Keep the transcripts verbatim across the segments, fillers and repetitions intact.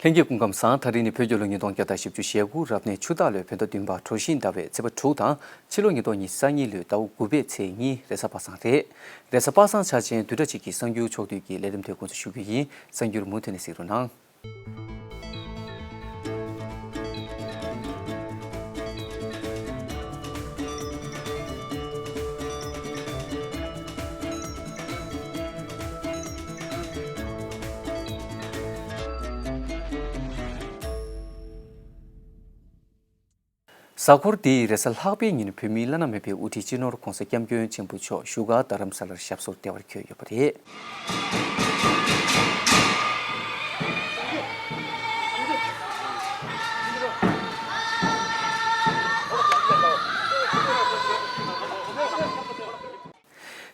ལྷན་རྒྱས་སྐུ་ཁམས་བཟང་། ད་རིང་ནི་བོད་རྒྱལ་ལོ་ཉིས་སྟོང་བརྒྱ་དང་བཞི་བཅུ་ཞེ་དགུ་རབ་གནས་ཆུ་སྟག་ལོའི་བོད་ཟླ་བདུན་པ་གྲོ་བཞིན་ཟླ་བའི་ཚེས་པ་དྲུག་དང་ཕྱི་ལོ་ཉིས་སྟོང་ཉི་ཤུ་རྩ་གཉིས་ལོའི་ཟླ་བ་དགུ་པའི་ཚེས་གཉིས་རེས་གཟའ་པ་སངས་རེད། རེས་གཟའ་པ་སངས་འཆར་ཅན་བདུན་ཕྲག་གཅིག་གི་གསར་འགྱུར་ཕྱོགས་བསྡུས་ཀྱི་ལས་རིམ་དེ་འགོ་འཛུགས་ཞུ་རྒྱུ་ཡིན། གསར་འགྱུར་མུ་མཐུད་ནས་གཟིགས་རོགས་གནང་། གཟའ་འཁོར་འདིའི་རེས་གཟའ་ལྷག་པའི་ཉིན་བོད་མིའི་བླ་ན་མེད་པའི་དབུ་ཁྲིད་སྤྱི་ནོར་༧གོང་ས་༧སྐྱབས་མགོན་ཆེན་པོ་མཆོག་བཞུགས་སྒར་རྡ་རམ་ས་ལར་ཞབས་སོར་བདེ་བར་འཁོད་ཡོད་པ་རེད།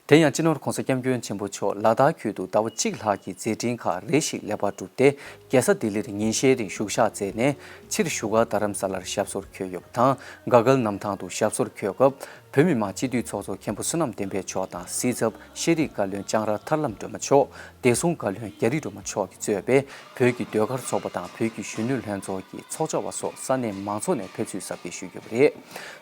དེ་ཡང་སྤྱི་ནོར་༧གོང་ས་༧སྐྱབས་མགོན་ཆེན་པོ་མཆོག་ལ་དྭགས་ཁུལ་དུ་ཟླ་བ་གཅིག་ལྷག་གི་མཛད་འཕྲིན་ཁག་རེ་ཞིག་ལེགས་པར་གྲུབ་སྟེ། རྒྱལ་ས་ལྡི་ལིར་ཉིན་ཤས་རིང་བཞུགས་ཞག་མཛད་ནས། ཕྱིར་བཞུགས་སྒར་རྡ་རམ་ས་ལར་ཞབས་སོར་འཁོད་ཡོད་པ་དང་། དགའ་སྐལ་གནམ་ཐང་དུ་ཞབས་སོར་འཁོད་སྐབས། བོད་མི་མང་སྤྱི་འཐུས་ཚོགས་གཙོ་མཁན་པོ་བསོད་ནམས་བསྟན་འཕེལ་མཆོག་དང་། སྲིད་ཚབ་ཤེས་རིག་བཀའ་བློན་ལྕང་ར་ཐར་ལམ་སྒྲོལ་མ་མཆོག་བདེ་སྲུང་བཀའ་བློན་རྒྱ་རི་སྒྲོལ་མ་མཆོག་གིས་གཙོས་པའི་བོད་ཀྱི་ཟློས་གར་ཚོགས་པ་དང་། བོད་ཀྱི་གཞོན་ནུ་ལྷན་ཚོགས་ཀྱི་ཚོགས་བཅར་བ་སོགས་ས་གནས་མང་ཚོགས་ནས་ཕེབས་བསུའི་གཟབ་རྒྱས་ཞུས་ཡོད་པ་རེད།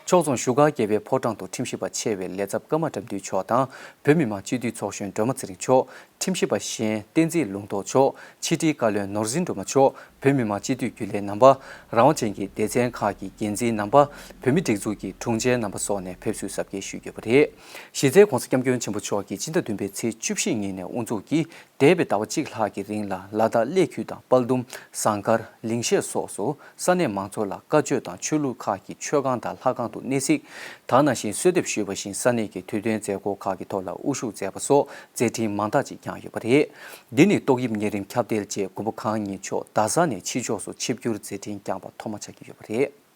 ཕྱོགས་མཚུངས་བཞུགས་སྒར་རྒྱལ་བའི་ཕོ་བྲང་དུ་ཁྲིམས་ཞིབ་པ་ཆེ་བའི་ལས་ཚབ་ཀརྨ་དགྲ་འདུལ་མཆོག་དང་། བོད་མི་མང་སྤྱི་འཐུས་ཚོགས་གཞོན་སྒྲོལ་མ་ཚེ་རིང་མཆོག་ཁྲིམས་ཞིབ་པ་གཞན་བསྟན་འཛིན་ལུང་རྟོགས་མཆོག་ཕྱི་དྲིལ་བཀའ་བློན་ནོར་འཛིན་སྒྲོལ་མ་མཆོག་བོད་མི་མང་སྤྱི་འཐུས་རྒྱུན་ལས་རྣམ་པ། རང་དབང་ཅན་གྱི་སྡེ་ཚན་ཁག་གི་འགན་འཛིན་རྣམ་པ། བོད་མི་སྒྲིག་འཛུགས་ཀྱི་དྲུང་ཆེ་རྣམ་པ་སོགས་ནས་ཕེབས་བསུའི་གཟབ་རྒྱས་ཞུས་ཡོད་པ་རེད། གཞི་རྩའི་༧གོང་ས་༧སྐྱབས་མགོན་ཆེན་པོ་མཆོག་གིས་སྤྱི་ཟླ་བདུན་པའི་ཚེས་བཅུ་བཞི་ཉིན་ནས་དབུ་འཛུགས་ཀྱིས། འདས་པའི་ཟླ་བ་གཅིག་ལྷག་གི་རིང་ལ་ལ་དྭགས་གླེ་ཁུལ་དང་དཔལ་གདུམ། ཟངས་དཀར། ལིང་ཤེད་སོགས་སུ་ས་གནས་མང་ཚོགས་ལ་བཀའ་ཆོས་དང་ཆོས་ལུགས་ཁག་གི་མཆོད་ཁང་དང་ལྷ་ཁང་དུ་གནས་གཟིགས། ད་ནང་བཞིན་གསོལ་འདེབས་ཞུས་པ་བཞིན་ས་གནས་ཀྱི་དུས་སྟོན་མཛད་སྒོ་ཁག་གི་ཐོག་ལ་དབུ་བཞུགས་མཛད་པ་སོགས་མཛད་འཕྲིན་མང་དག་ཅིག་བསྐྱངས་ཡོད་པ་རེད། འདི་ནི་ཏོག་དབྱིབས་གཉན་རིམས་ཁྱབ་གདལ་རྗེས་མགོན་པོ་གང་ཉིད་མཆོག་རྡ་ས་ནས་ཕྱི་ཕྱོགས་སུ་ཆིབས་བསྒྱུར་མཛད་འཕྲིན་བསྐྱངས་པ་ཐོག་མ་ཆགས་ཀྱི་ཡོད་པ་རེད།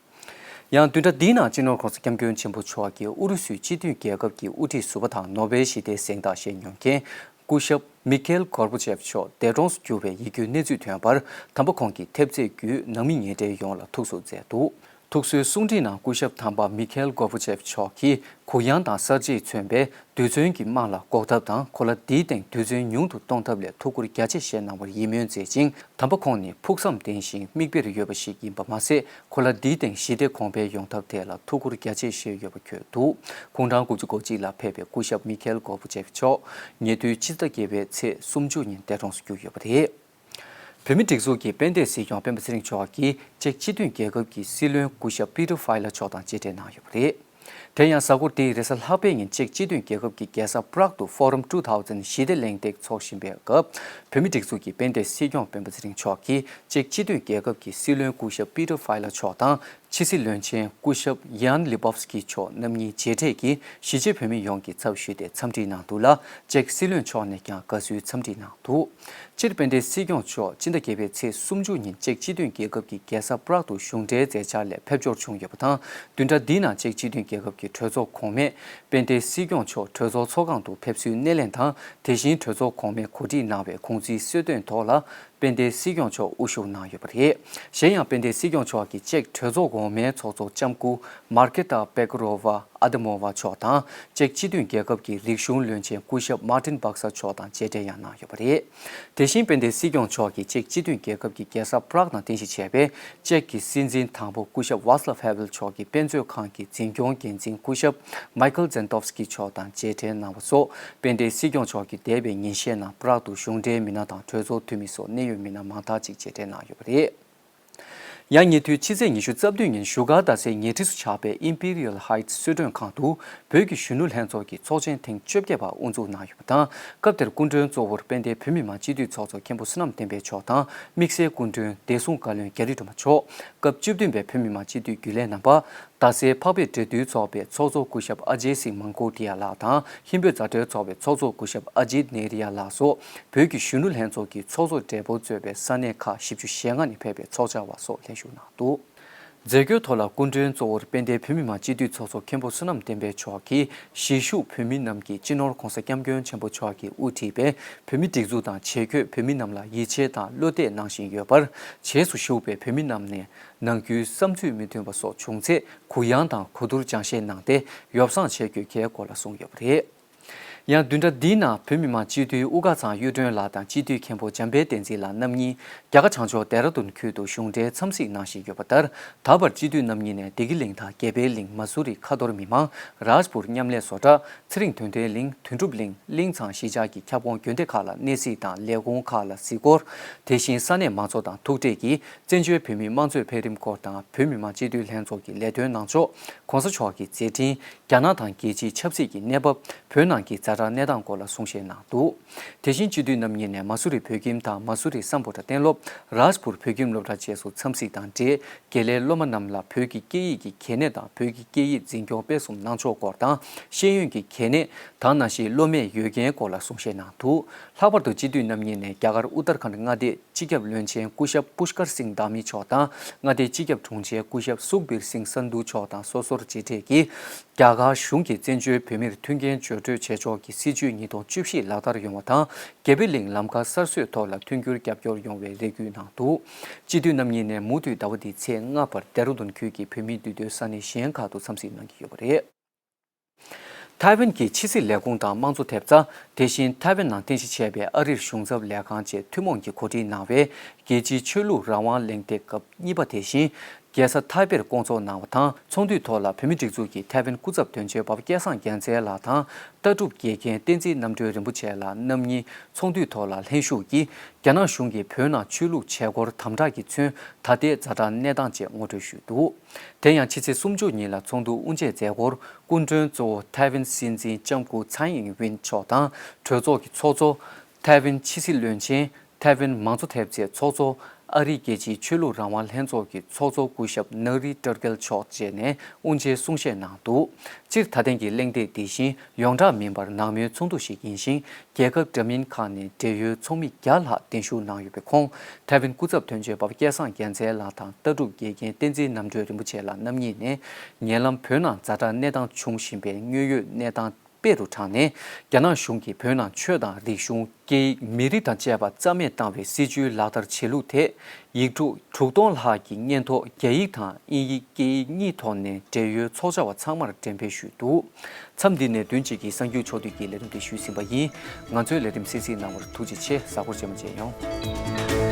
ཡང་བདུན་ཕྲག་འདིའི་ནང་སྤྱི་ནོར་༧གོང་ས་༧སྐྱབས་མགོན་ཆེན་པོ་མཆོག་གིས་ཨུ་རུ་སུའི་སྤྱི་མཐུན་རྒྱལ་ཁབ་ཀྱི་དབུ་ཁྲིད་ཟུར་པ་དང་ནོ་བེལ་ཞི་བདེའི་གཟེངས་རྟགས་བཞེས་མྱོང་མཁན་སྐུ་ཞབས་མི་ཁེལ་གོར་བུ་ཆེབ་མཆོག་འདས་གྲོངས་སུ་གྱུར་བའི་ཡིད་སྐྱོའི་གནས་ཚུལ་ཐོན་པར། དམ་པ་ཁོང་གི་ཐེབས་རྩས་བརྒྱུད་ནང་མི་ཉེ་འབྲེལ་ཡོངས་ལ་ཐུགས་གསོ་མཛད་འདུག་ཐུགས་གསོའི་གསུང་འཕྲིན་ནང་སྐུ་ཞབས་དམ་པ་མི་ཁེལ་གོར་བུ་ཆེབ་མཆོག་གིས་གུ་ཡངས་དང་གསར་བརྗེས་མཚོན་པའི་རྡུལ་ཚོན་གྱི་རྨང་ལ་འགོག་ཐབས་དང་། གོ་ལ་འདིའི་སྟེང་རྡུལ་ཚོན་ཉུང་དུ་གཏོང་ཐབས་ལས་ཐུགས་ཁུར་རྒྱ་ཆེ་བཞེས་གནང་བར་ཡིད་སྨོན་མཛད་ཅིང་། དམ་པ་ཁོང་ནི་ཕུགས་བསམ་ལྡན་ཞིང་མིག་དཔེར་ཡོད་པ་ཞིག་ཡིན་པ་མ་ཟད། གོ་ལ་འདིའི་སྟེང་ཞི་བདེ་གོང་འཕེལ་ཡོང་ཐབས་ཐད་ལ་ཐུགས་ཁུར་རྒྱ་ཆེ་བཞེས་ཡོད་པ་འཁོད་འདུག་དགུང་གྲངས་དགུ་བཅུ་གོ་གཅིག་ལ་ཕེབས་པའི་སྐུ་ཞབས་མི་ཁེལ་གོར་བུ་ཆེབ་མཆོག་ཉེ་དུས་ཕྱི་ཟླ་བརྒྱད་པའི་ཚེས་སུམ་ཅུ་ཉིན་འདས་གྲོངས་སུ་གྱུར་ཡོད་པ་རེད། བོད་མི་སྒྲིག་འཛུགས་ཀྱི་དཔལ་ལྡན་སྲིད་སྐྱོང་སྤེན་པ་ཚེ་རིང་མཆོག་གིས་ཅེཀ་སྤྱི་མཐུན་རྒྱལ་ཁབ་ཀྱི་སྲིད་བློན་སྐུ་ཞབས་པི་ཏར་ཧྥའི་ལ་མཆོག་དང་མཇལ་འཕྲད་གནང་ཡོད་པ་རེད། དེ་ཡང་གཟའ་འཁོར་འདིའི་རེས་གཟའ་ལྷག་པའི་ཉིན་ཅེཀ་སྤྱི་མཐུན་རྒྱལ་ཁབ་ཀྱི་རྒྱལ་ས་པྲག་ཏུ་Forum two thousand ཞི་བདེ་གླེང་སྟེགས་འཚོགས་བཞིན་པའི་སྐབས། བོད་མི་སྒྲིག་འཛུགས་ཀྱི་དཔལ་ལྡན་སྲིད་སྐྱོང་སྤེན་པ་ཚེ་རིང་མཆོག་གིས་ཅེཀ་སྤྱི་མཐུན་རྒྱལ་ཁབ་ཀྱི་སྲིད་བློན་སྐུ་ཞབས་པི་ཏར་ཧྥའི་ལ་མཆོག་དང་། ཕྱི་སྲིད་བློན་ཆེན་སྐུ་ཞབས་ཡཱན་ལི་བོབ་སི་ཀི་མཆོག་རྣམ་གཉིས་མཇལ་འཕྲད་ཀྱིས་གཞིས་བྱེས་བོད་མི་ཡོངས་ཀྱི་ཚབ་ཞུས་ཏེ་འཚམས་འདྲིའི་གནང་འདུག་ལ། ཅེཀ་སྲིད་བློན་མཆོག་ནས་ཀྱང་དགའ་བསུའི་འཚམས་འདྲི་གནང་འདུག་སྤྱིར་དཔལ་ལྡན་སྲིད་སྐྱོང་མཆོག་སྤྱི་ཟླ་བརྒྱད་པའི་ཚེས་སུམ་ཅུ་ཉིན་ཅེཀ་སྤྱི་མཐུན་རྒྱལ་ཁབ་ཀྱི་རྒྱལ་ས་པྲག་ཏུ་གཞུང་འབྲེལ་མཛད་འཆར་ལས་ཕེབས་འབྱོར་བྱུང་ཡོད་པ་དང་། བདུན་ཕྲག་འདིའི་ནང་ཅེཀ་སྤྱི་མཐུན་རྒྱལ་ཁབ་ཀྱི་གྲོས་ཚོགས་གོང་མས་དཔལ་ལྡན་སྲིད་སྐྱོང་མཆོག་གྲོས་ཚོགས་ཚོགས་ཁང་དུ་ཕེབས་བསུའི་སྣེ་ལེན་དང་། དེ་བཞིན་གྲོས་ཚོགས་གོང་མས་གོ་སྒྲིག་གནང་བའི་གུང་ཚིགས་གསོལ་སྟོན་ཐོག་ལ་དཔལ་ལྡན་སྲིད་སྐྱོང་མཆོག་དབུ་བཞུགས་གནང་ཡོད་པ་རེད། གཞན་ཡང་དཔལ་ལྡན་སྲིད་སྐྱོང་མཆོག་གིས་ཅེཀ་གྲོས་ཚོགས་གོང་མའི་ཚོགས་གཙོ་ལྕམ་སྐུ་མར་ཀེ་ཏཱ་པེ་ཀོ་རོ་ཝ་ཨ་དེ་མོ་ཝ་མཆོག་དང་། ཅེཀ་སྤྱི་མཐུན་རྒྱལ་ཁབ་ཀྱི་རིག་གཞུང་བློན་ཆེན་སྐུ་ཞབས་མར་ཏིན་བྷག་ས་མཆོག་དང་མཇལ་འཕྲད་ཡང་གནང་ཡོད་པ་རེད། དེ་བཞིན་དཔལ་ལྡན་སྲིད་སྐྱོང་མཆོག་གིས་ཅེཀ་སྤྱི་མཐུན་རྒྱལ་ཁབ་ཀྱི་རྒྱལ་ས་པྲག་ནང་རྟེན་གཞི་བྱས་པའི་ཅེཀ་གི་སྲིད་འཛིན་དང་པོ་སྐུ་ཞབས་ཝཱ་སི་ལབ་ཧེ་ཝེལ་མཆོག་གི་དཔེ་མཛོད་ཁང་གི་འཛིན་སྐྱོང་འགན་འཛིན་སྐུ་ཞབས་མའི་ཁལ་ཛན་ཏོབ་སི་ཀི་མཆོག་དང་མཇལ་འཕྲད་གནང་བ་སོགས། དཔལ་ལྡན་སྲིད་སྐྱོང་མཆོག་གིས་འདས་པའི་ཉིན་ཤས་ནང་པྲག་ཏུ་གཞུང་འབྲེལ་མི་སྣ་དང་གྲོས་ཚོགས་འཐུས་མི་སོགས་གནད་ཡོད་མི་སྣ་མང་དག་ཅིག་མཇལ་འཕྲད་གནང་ཡོད་པ་རེད། ཡང་ཉེ་དུས་ཕྱི་ཚེས་ཉི་ཤུ་རྩ་བདུན་ཉིན་བཞུགས་སྒར་རྡ་སའི་ཉེ་འཁྲིས་སུ་ཆགས་པའི་ཨིམ་པི་རི་ཡལ་ཧའི་ཊི་གསོལ་མགྲོན་ཁང་དུ་བོད་ཀྱི་གཞོན་ནུ་ལྷན་ཚོགས་ཀྱི་ཚོགས་ཆེན་ཐེངས་བཅོ་བརྒྱད་པ་དབུ་འཛུགས་གནང་ཡོད་པ་དང་། སྐབས་དེར་སྐུ་མགྲོན་གཙོ་བོར་དཔལ་ལྡན་བོད་མི་མང་སྤྱི་འཐུས་ཚོགས་གཙོ་མཁན་པོ་བསོད་ནམས་བསྟན་འཕེལ་མཆོག་དང་། དམིགས་བསལ་སྐུ་མགྲོན་བདེ་སྲུང་བཀའ་བློན་རྒྱ་རི་སྒྲོལ་མ་མཆོག་སྐབས་བཅུ་བདུན་པའི་བོད་མི་མང་སྤྱི་འཐུས་རྒྱུན་ལས་རྣམ་པ། རྡ་སའི་འཕགས་པའི་འབྲེལ་མཐུད་ཚོགས་པའི་ཚོགས་གཙོ་སྐུ་ཞབས་ཨ་ཇེ་སིང་མང་ཀོ་ཏི་ཡ་ལགས་དང་། ཧིན་བོད་མཛའ་འབྲེལ་ཚོགས་པའི་ཚོགས་གཙོ་སྐུ་ཞབས་ཨ་ཇིད་ནེ་རི་ཡ་ལགས་སོགས། བོད་ཀྱི་གཞོན་ནུ་ལྷན་ཚོགས་ཀྱི་ཚོགས་གཙོ་སྦྲེལ་པོ་གཙོས་པའི་ས་གནས་ཁག་བཞི་བཅུ་ཞེ་ལྔ་ནས་ཕེབས་པའི་ཚོགས་བཅར་བ་སོགས་ལྷན་ཞུགས་གནང་འདུག་མཛད་སྒོའི་ཐོག་ལ་སྐུ་མགྲོན་གཙོ་བོར་དཔལ་ལྡན་བོད་མི་མང་སྤྱི་འཐུས་ཚོགས་གཙོ་མཁན་པོ་བསོད་ནམས་བསྟན་འཕེལ་མཆོག་གིས། གཞིས་བཞུགས་བོད་མི་རྣམས་ཀྱིས་སྤྱི་ནོར་༧གོང་ས་༧སྐྱབས་མགོན་ཆེན་པོ་མཆོག་གིས་དབུ་ཁྲིད་པའི་བོད་མི་སྒྲིག་འཛུགས་དང་བྱེས་འཁོད་བོད་མི་རྣམས་ལ་ཡིད་ཆེས་དང་བློ་གཏད་གནང་བཞིན་ཡོད་པར། བྱེས་སུ་ཞུགས་པའི་བོད་མི་རྣམས་ནས་ནང་ཁུལ་བསམ་ཚུལ་མི་མཐུན་པ་སོགས་བྱུང་ཚེ། གུ་ཡངས་དང་གོ་བསྡུར་སྦྱང་བཤད་གནང་སྟེ། ཡོ་བསྲང་བྱེད་དགོས་ཀྱི་སྐོར་ལ་གསུངས་ཡོད་པ་རེད། ཡང་བདུན་ཕྲག་འདིའི་ནང་བོད་མི་མང་སྤྱི་འཐུས་དབུ་དཀར་ཚང་གཡུ་སྒྲོན་ལགས་དང་སྤྱི་འཐུས་མཁན་པོ་འཇམ་དཔལ་བསྟན་འཛིན་ལགས་རྣམ་གཉིས་རྒྱ་གར་བྱང་ཕྱོགས་ལྡེ་ར་ལྡུན་ཁུལ་དུ་གཞུང་འབྲེལ་འཚམས་གཟིགས་གནང་བཞིན་ཡོད་པ་ལྟར། ད་བར་སྤྱི་འཐུས་རྣམ་གཉིས་ནས་བདེ་སྐྱིད་གླིང་དང་དགེ་འཕེལ་གླིང་། མ་སུ་རི་ཁ་ཐོར་མི་མང་། རཱཇ་པུར་མཉམ་ལས་བཟོ་གྲྭ། ཚེ་རིང་དོན་ལྡན་གླིང་། དོན་གྲུབ་གླིང་། གླིང་ཚང་གཞིས་ཆགས་ཀྱི་ཁྱབ་ཁོངས་དགོན་སྡེ་ཁག་ལ་གནས་གཟིགས་དང་ལས་ཁུངས་ཁག་ལ་གཟིགས་སྐོར། དེ་བཞིན་ས་གནས་མང་ཚོགས་དང་ཐུག་འཕྲད་ཀྱིས་བཙན་བྱོལ་བོད་མིའི་དམངས་གཙོའི་འཕེལ་རིམ་སྐོར་དང་། བོད་མི་མང་སྤྱི་འཐུས་ལྷན་ཚོགས་ཀྱི་ལས་དོན་གནང་ཕྱོགས། ྋགོང་ས་མཆོག་གི་མཛད་འཕྲིན། རྒྱ་ནག་དང་རྒྱལ་སྤྱིའི་ཆབ་སྲིད་ཀྱི་གནས་བབ། བོད་ནང་གི་ཛ་དྲག་གནས་སྟངས་སྐོར་ལ་གསུང་བཤད་གནང་འདུག། དེ་བཞིན་སྤྱི་འཐུས་རྣམ་གཉིས་ནས་མ་སུ་རི་བོད་ཁྱིམ་དང་མ་སུ་རི་སམ་བྷོ་ཊ་གཏན་སློབ། རཱཇ་པུར་བོད་ཁྱིམ་སློབ་གྲྭ་བཅས་སུ་འཚམས་གཟིགས་དང་འབྲེལ། དགེ་ལས་སློབ་མ་རྣམས་ལ་བོད་ཀྱི་སྐད་ཡིག་གི་གལ་གནད་དང་། བོད་ཀྱི་སྐད་ཡིག་འཛིན་སྐྱོང་སྤེལ་གསུམ་གནང་ཕྱོགས་སྐོར་དང་། ཤེས་ཡོན་གྱི་གལ་གནད་དང་། ནང་བཞིན་སློབ་མས་ཡོད་རྒན་སྐོར་ལ་གསུང་བཤད་གནང་འདུག། ལྷག་པར་དུ་སྤྱི་འཐུས་རྣམ་གཉིས་ནས་རྒྱ་གར་ཨུ་ཏར་ཁཱན་མངའ་སྡེའི་སྤྱི་ཁྱབ་བློན་ཆེན་སྐུ་ཞབས་པུཤ་ཀར་སིང་དྷ་མི་མཆོག་དང་། མངའ་སྡེའི་སྤྱི་ཁྱབ་དྲུང་ཆེ་སྐུ་ཞབས་སུག་བིར་སིང་སན་དྷུ་མཆོག་དང་སོ་སོར་མཇལ་འཕྲད་ཀྱིས། རྒྱ་གར་གཞུང་གིས་བཙན་བྱོལ་བོད་མིར་མཐུན་རྐྱེན་སྦྱོར་སྤྲོད་བྱེད་ཕྱོགས་ཀྱི་སྲིད་བྱུས་ཉིས་སྟོང་བཅུ་བཞི་ལག་བསྟར་ཡོང་བ་དང་། དགེ་འཕེལ་གླིང་ལམ་ཁ་གསར་བཟོའི་ཐོག་ལ་མཐུན་འགྱུར་རྒྱབ་སྐྱོར་ཡོང་བའི་རེ་སྐུལ་གནང་འདུག། སྤྱི་འཐུས་རྣམ་གཉིས་ནས་མུ་མཐུད་ཟླ་བ་འདིའི་ཚེས་ལྔ་བར་ལྡེ་ར་ལྡུན་ཁུལ་གྱི་བོད་མིའི་འདུས་སྡོད་ས་གནས་གཞན་ཁག་ཏུ་འཚམས་གཟིགས་གནང་གི་ཡོད་པ་རེད། ཐའེ་ཝན་གྱི་ཕྱི་སྲིད་ལས་ཁུངས་དང་དམངས་གཙོ་ཐེབས་རྩ། དེ་བཞིན་ཐའེ་ཝན་ནང་རྟེན་གཞི་བྱས་པའི་ཨ་རིར་གཞུང་ཚབ་ལས་ཁང་བཅས་ཐུན་མོང་གིས་གོ་སྒྲིག་གནང་བའི་རྒྱལ་སྤྱིའི་ཆོས་ལུགས་རང་དབང་གླེང་སྟེགས་སྐབས་གཉིས་པ་དེ་བཞིན་རྒྱལ་ས་ཐའེ་པེར་བསྐོང་ཚོགས་གནང་བ་དང་། ཚོགས་འདུའི་ཐོག་ལ་བོད་མིའི་སྒྲིག་འཛུགས་ཀྱི་ཐའེ་ཝན་སྐུ་ཚབ་དོན་གཅོད་འབའ་པ་སྐལ་བཟང་རྒྱལ་མཚན་ལགས་དང་། ལྟ་གྲུབ་དགེ་རྒན་བསྟན་འཛིན་རྣམ་གྲོལ་རིན་པོ་ཆེ་ལགས་རྣམ་གཉིས་ཚོགས་འདུའི་ཐོག་ལ་ལྷན་ཞུགས་ཀྱིས། རྒྱ་ནག་གཞུང་གིས་བོད་ནང་ཆོས་ལུགས་བྱེད་སྒོར་དམ་དྲག་གིས་མཚོན་ད་ལྟའི་ཛ་དྲག་གནས་སྟངས་བཅས་ངོ་སྤྲོད་ཞུས་འདུག། དེ་ཡང་ཕྱི་ཚེས་སུམ་ཅུ་ཉིན་ལ་ཚོགས་འདུ་དབུ་འབྱེད་མཛད་སྒོར་སྐུ་མགྲོན་གཙོ་བོ་ཐའེ་ཝན་སྲིད་འཛིན་ལྕམ་སྐུ་ཚའེ་ཨིན་ཝིན་མཆོག་དང་། གྲོས་ཚོགས་ཀྱི་ཚོགས་གཙོ། ཐའེ་ཝན་ཕྱི་སྲིད་བློན་ཆེན། ཐའེ་ཝན་མང་གཙོ་ཐེབས་རྩའི་ཚོགས་གཙོ། ཨ་རིའི་རྒྱལ་སྤྱིའི་ཆོས་ལུགས་རང་དབང་ལྷན་ཚོགས་ཀྱི་ཚོགས་གཙོ་སྐུ་ཞབས་ནཱ་རི་ཀྲར་གེལ་མཆོག་བཅས་ནས་དབུ་འབྱེད་གསུང་བཤད་གནང་འདུག། སྤྱིར་ད་ཐེངས་ཀྱི་གླེང་སྟེགས་འདི་བཞིན་ཡོངས་གྲགས་མིན་པར་ནང་མོལ་ཚོགས་འདུ་ཞིག་ཡིན་ཞིང་། རྒྱལ་ཁབ་འདྲ་མིན་ཁག་ནས་འབྲེལ་ཡོད་ཚོགས་མི་བརྒྱ་ལྷག་གདན་ཞུ་གནང་ཡོད་པའི་ཁོངས། ཐའེ་ཝན་སྐུ་ཚབ་དོན་གཅོད་འབའ་པ་སྐལ་བཟང་རྒྱལ་མཚན་ལགས་དང་ལྟ་གྲུབ་དགེ་རྒན་བསྟན་འཛིན་རྣམ་གྲོལ་རིན་པོ་ཆེ་ལགས་རྣམ་གཉིས་ནས། ཉེ་ལམ་བོད་ནང་ཛ་དྲག་གནས་སྟངས་བྱུང་བཞིན་པའི་དངོས་ཡོད་གནས་སྟངས་དཔེ་རུ་དྲངས་ནས། རྒྱ་ནག་གཞུང་གིས་བོད་ནང་ཆོས་དང་རིག་གཞུང་། སྐད་ཡིག་མི་རིགས་དང་བཅས་པ་རྩ་མེད་བཏང་བའི་སྲིད་བྱུས་ལག་བསྟར་བྱེད་ལུགས་ཐད། ཡིག་འབྲུ་དྲུག་སྟོང་ལྷག་གི་སྙན་ཐོ་རྒྱ་ཡིག་དང་དབྱིན་ཡིག་སྐད་ཡིག་གཉིས་ཐོག་ནས་འབྲེལ་ཡོད་ཚོགས་བཅར་བ་ཚང་མར་འགྲེམས་སྤེལ་ཞུས་འདུག། མཚམས་འདི་ནས་བདུན་གཅིག་གི་གསར་འགྱུར་ཕྱོགས་བསྡུས་ཀྱི་ལས་རིམ་འདི་ཞུས་ཟིན་པ་ཡིན། ང་ཚོའི་ལས་རིམ་གསན་གཟིགས་གནང་བར་ཐུགས་རྗེ་ཆེ། གཟའ་འཁོར་རྗེས་མ་མཇལ་ཡོང་།